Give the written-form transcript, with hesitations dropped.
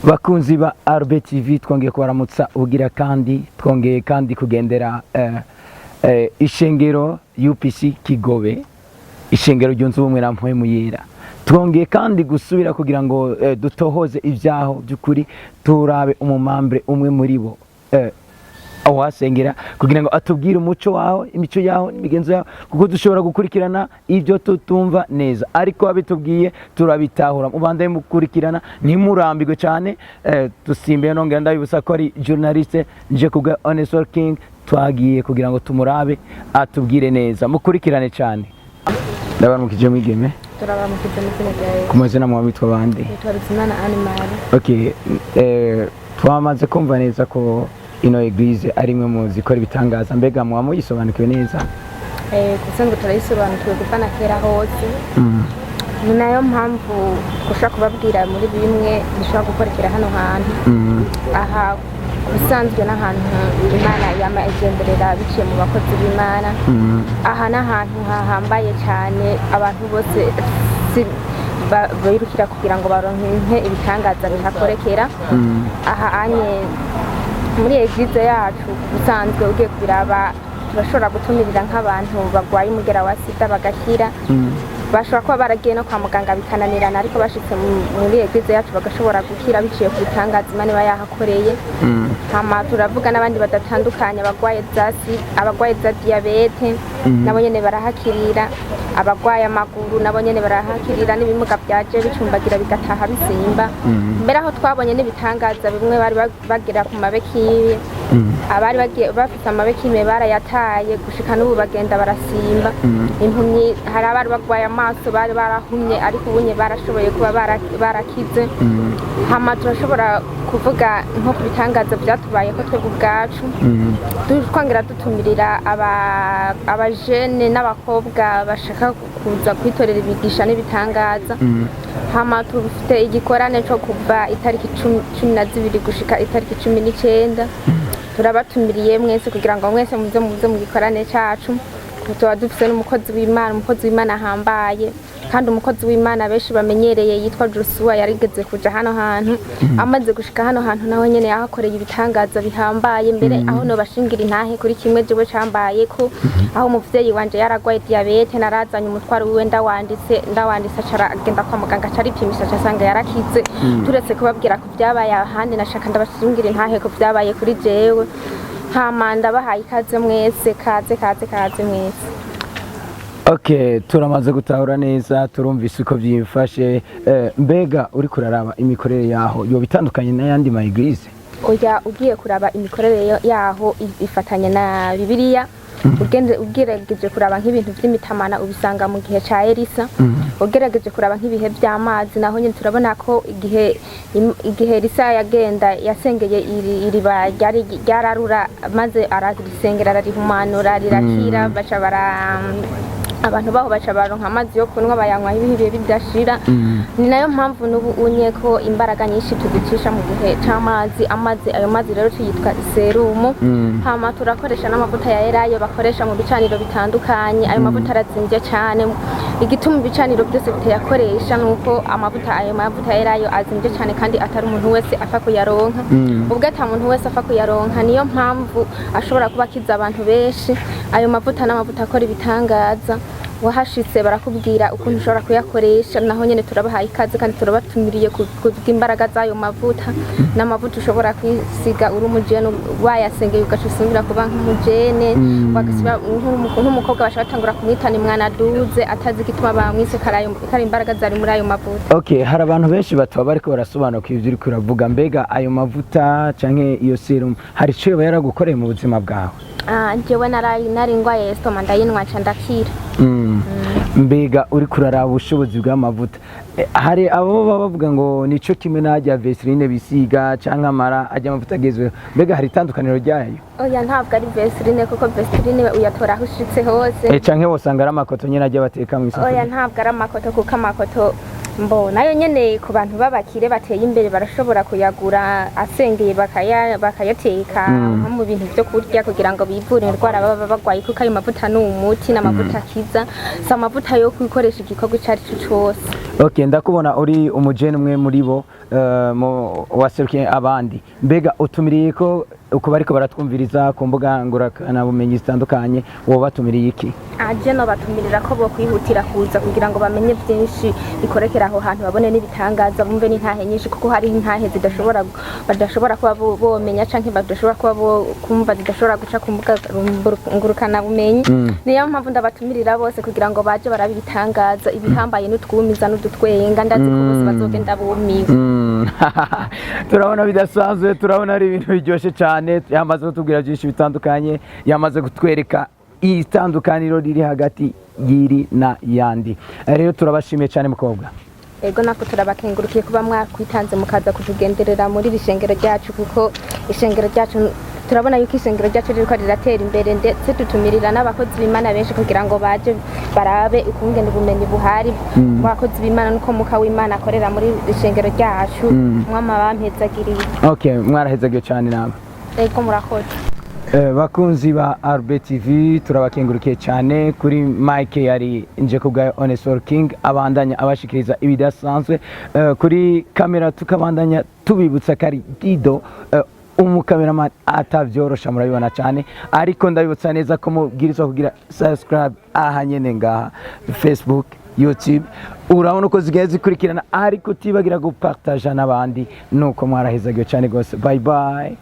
Bakunzi ba RB TV, twongeye kubaramutsa ubugira kandi twongeye kandi kugendera ishengero UPC Kigobe, ishengero ryunze ubumwe na Mpwemu Yera. Twongeye kandi gusubira kugira ngo dutohoze ibyaho by'ukuri, turabe umumembre umwe muri bo awasengera kugira ngo atubwire umuco waho, imico yaho n'imigenzo yaho, kuko dushobora gukurikirana ibyo tutumva neza, ariko abitubwiye turabitahura. Mubandanye mukurikirana, ntimurambirwe cyane. Dusimbiye nongera ndabibutsa ko ari journaliste nje kubwa Onesphore King. Twagiye kugira ngo tumurabe atubwire neza. Mukurikirane cyane. Ndabaramukije, mwigeme. Turabaramukije mu izina rya Yesu. Ku mazina mwa witwa bande? Nitwa Bizimana Anne Marie. Okay, twamaze kumva neza ko ino église ari imwe mu zikora ibitangaza. Mbega muba muyisobanukiwe neza? Kusanzwe turayisobanukiwe kuva na kera hose. Ni nayo mpamvu dushobora kubabwira muri bimwe bishobora gukorekera hano hantu. Aha ubusanzwe n'ahantu Imana yama igenderera biciye mu bakozi b'Imana. Aha ni ahantu hahambaye cyane, abantu bose birukira kugira ngo baronke ibitangaza bihakorekera. Aha anye muri église yacu, ubusanzwe ugiye kubiraba, turashobora gutumirira nk'abantu barwaye umugera wa sida bagakira. Bashobora kuba baragiye no kwa muganga bikananirana, ariko bashitse muri église yacu bagashobora gukira biciye ku bitangaza Imana iba yahakoreye. Hama turavuga n'abandi badatandukanye, abagwaye za abagwaye za diyabete, nabo nyene barahakirira, abagwaye amaguru nabo nyene barahakirira, n'ibimuga byaje bicumbagira bigataha bisimba. Mbere aho twabonye n'ibitangaza bimwe, bari bagera ku mabéquilles, abari bagiye bafite amabéquilles barayataye, gushika n'ubu bagenda barasimba. Impumyi, hari abari bagwaye amaso bari barahumye, ariko ubunye barashoboye kuba barakize. Hama turashobora kuvuga nko ku bitangaza byatubaye ko twebwe ubwacu. Twongera dutumirira abajene n'abakobwa bashaka kuza kwitorera imigisha n'ibitangaza. Hama dufite igikorane cyo kuva itariki 12 gushika itariki 19. Turabatumiriye mwese kugira ngo mwese muze mu gikorane cacu. Tuba dufise n'umukozi w'Imana, umukozi w'Imana ahambaye, kandi umukozi w'Imana benshi bamenyereye yitwa Joshua. Yarigeze kuja hano hantu. Amaze gushika hano hantu, nawe nyene yahakoreye ibitangaza bihambaye. Mbere aho nobashingira intahe kuri kimwe jewe cambaye ko, aho umuvyeyi wanje yaragwaye diyabete, narazanye umutwaro wiwe ndawanditse, aca agenda kwa muganga, aca aripimisha, aca asanga yarakize. Turetse kubabwira ku vyabaye ahandi, nashaka ndabashingira intahe ku vyabaye kuri jewe. Hama ndabahaye ikaze mwese, kaze kaze kaze mwese. Okay, turamaze gutahura neza, turumvise uko byifashe. Mbega uri kuraraba imikorere yaho, yoba itandukanye n'ayandi ma église? Oya, ugiye kuraba imikorere yaho ifatanye na Bibiliya. Ugende ugerageje kuraba nk'ibintu by'imitamana, ubisanga mu gihe ca Elisa. Ugerageje kuraba nk'ibihe by'amazi, naho nyine turabona ko igihe Elisa yagenda yasengeye iriba ryari ryararura, maze ararisengera, ararihumanura, rirakira. Baca bara abantu baho baca baronka amazi yo kunywa, bayanywa ibihe bidashira. Ni nayo mpamvu n'ubu unye ko imbaraga nyinshi tuzicisha mu gihe c'amazi. Amazi, ayo mazi rero tuyitwa serumu. Hama turakoresha n'amavuta ya elayo bakoresha mu bicaniro bitandukanye. Ayo mavuta arazimvye cane. Igituma ibicaniro byose bitayakoresha nuko ayo mavuta ya elayo azimvye cane, kandi atari umuntu wese apfa kuyaronka. Ubwo ata muntu wese apfa kuyaronka, niyo mpamvu ashobora kuba akiza abantu benshi. Ayo mavuta n'amavuta akora ibitangaza. Wahashitse barakubwira ukuntu ushobora kuyakoresha. Naho nyene turabahaye ikaze kandi turabatumiriye kubw'imbaraga z'ayo mavuta. N'amavuta ushobora kwisiga uri umujene, wayasengeye ugaca usubira kuba nk'umujene, wagasubira nk'umukobwa, baca batangura kumwitana imwana duze, atazi igituma bamwise, kari imbaraga zari muri ayo mavuta. Okay, hari abantu benshi bataba bariko barasobanukirwa ivyo uriko uravuga. Mbega ayo mavuta canke iyo serum, hari ico yoba yaragukoreye mu buzima bwawe? Ah, jewe nari ngwaye estomac, ndayinywa nca ndakira. Mbega uriko uraraba ubushobozi bw'amavuta, hari abo baba bavuga ngo nico kimwe n'arya Vaseline bisiga canke amara arya amavuta agezweho. Mbega hari itandukaniro ryayo? Oya, ntabwo ari Vaseline, kuko Vaseline uyatora aho ushitse hose. Canke wosanga ari amakoto nyene arya bateka Oya, mw'isafuriya? ntabwo ari amakoto, kuko amakoto Mbo nayo nyene ku bantu b'abakire bateye imbere barashobora kuyagura asengeye, bakayateka nko mu bintu byo kurya kugira ngo bivure indwara baba barwaye, kuko ayo mavuta ni umuti, ni amavuta akiza, si amavuta yo gukoresha igikorwa icyo ari cyo cyose. Okay, ndakubona uri umujene umwe muri bo, waserukiye abandi. Mbega utumiriye ko uko bariko baratwumviriza ku mbuga ngurukanabumenyi zitandukanye, wowe batumiriye iki? Aje no batumirira ko bo kwihutira kuza kugira ngo bamenye byinshi bikorekera aho hantu, babone n'ibitangaza, bumve n'intahe nyinshi, kuko hari intahe zidashobora badashobora kuba bomenya canke badashobora kuba bo kumva, zidashobora guca ku mbuga ngurukanabumenyi. Niyo mpamvu ndabatumirira bose kugira ngo baje barabe ibitangaza ibihambaye n'utwumiza n'udutwenga. Ndazi ko bose bazogenda bumiwe. Turabona bidasanzwe, turabona ari ibintu biryoshye cyane. Yamaze kutubwira byinshi bitandukanye, yamaze kutwereka itandukaniro riri hagati y'iri na yandi. Rero turabashimiye cyane, mukobwa. Ego, natwe turabakengurukiye kuba mwakwitanze mukaza kutugenderera muri iri shengero ryacu, kuko ishengero ryacu, turabona yuko ishengero ryacu ririko riratera imbere, ndetse dutumirira n'abakozi b'Imana benshi kugira ngo baje barabe ukungene ubumenyi buhari mu bakozi b'Imana nuko Muka w'Imana akorera muri iri shengero ryacu. Mwama bampezagiriye. Okay, mwarahezagiwe cyane nawe. Ego, murakoze. Bakunzi ba RB TV, turabakengurukiye cyane. Kuri Mike yari nje kubwa Onesor King, abandanya abashikiriza ibidasanzwe. Kuri kamera tukabandanya tubibutsa kari Dido, umukameraman atavyorosha, murabibona cyane. Ariko ndabibutsa neza ko mubwirizwa kugira subscribe aha nyene ngaha, Facebook, YouTube, urabona uko zigiye zikurikirana, ariko utibagira gupartaja n'abandi. Nuko mwarahezagiwe cyane gose. Bye bye.